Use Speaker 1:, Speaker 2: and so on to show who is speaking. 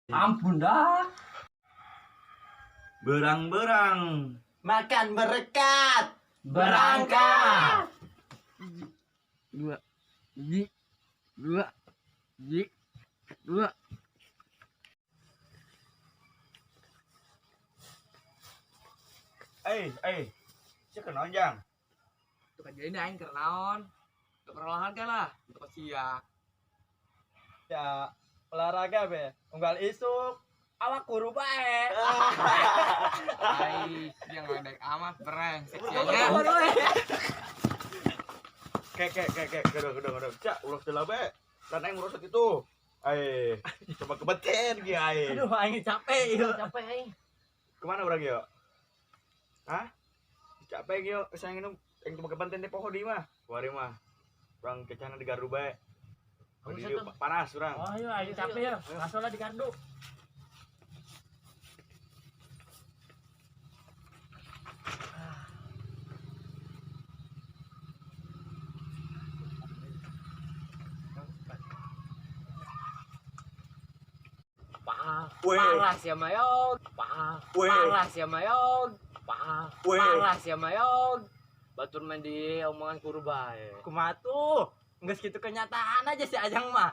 Speaker 1: Ampun dah.
Speaker 2: Berang-berang.
Speaker 3: Makan berkat.
Speaker 1: Berangkat.
Speaker 4: 2, 1, 2, 1, 2.
Speaker 2: Eh, sia kunaon, Jang?
Speaker 4: Tuh kan jadi aing keur naon? Untuk olahraga lah, untuk sia.
Speaker 3: Ya, olahraga be. Unggal isuk awak kuru bae.
Speaker 4: Ai, sia ngeledek amat brengsek sia nya.
Speaker 2: Kek kek kek kek, kedua kedua kedua. Cak, ulah heula bae. Dan aing merosot itu. Eh, coba kebeten ge aing.
Speaker 3: Aduh, aing capek ieu.
Speaker 1: Capek aing.
Speaker 2: Kemana urang yuk? Hah? Capek yuk, saya nginum yang cuma kebenten teh poho di mah. Wari mah. Urang kecana di gardu bae.
Speaker 1: Kamu
Speaker 2: Di
Speaker 1: satu.
Speaker 2: panas urang.
Speaker 3: Oh, ayo aing capek ya. Langsung lah di gardu.
Speaker 2: Weh.
Speaker 1: Parah sia mayog.
Speaker 2: Weh.
Speaker 1: Parah sia mayog.
Speaker 2: Weh.
Speaker 1: Parah sia mayog. Batur main di omongan kuru bae.
Speaker 3: Kumaha tuh? Geus kitu kenyataan aja si Ajang mah.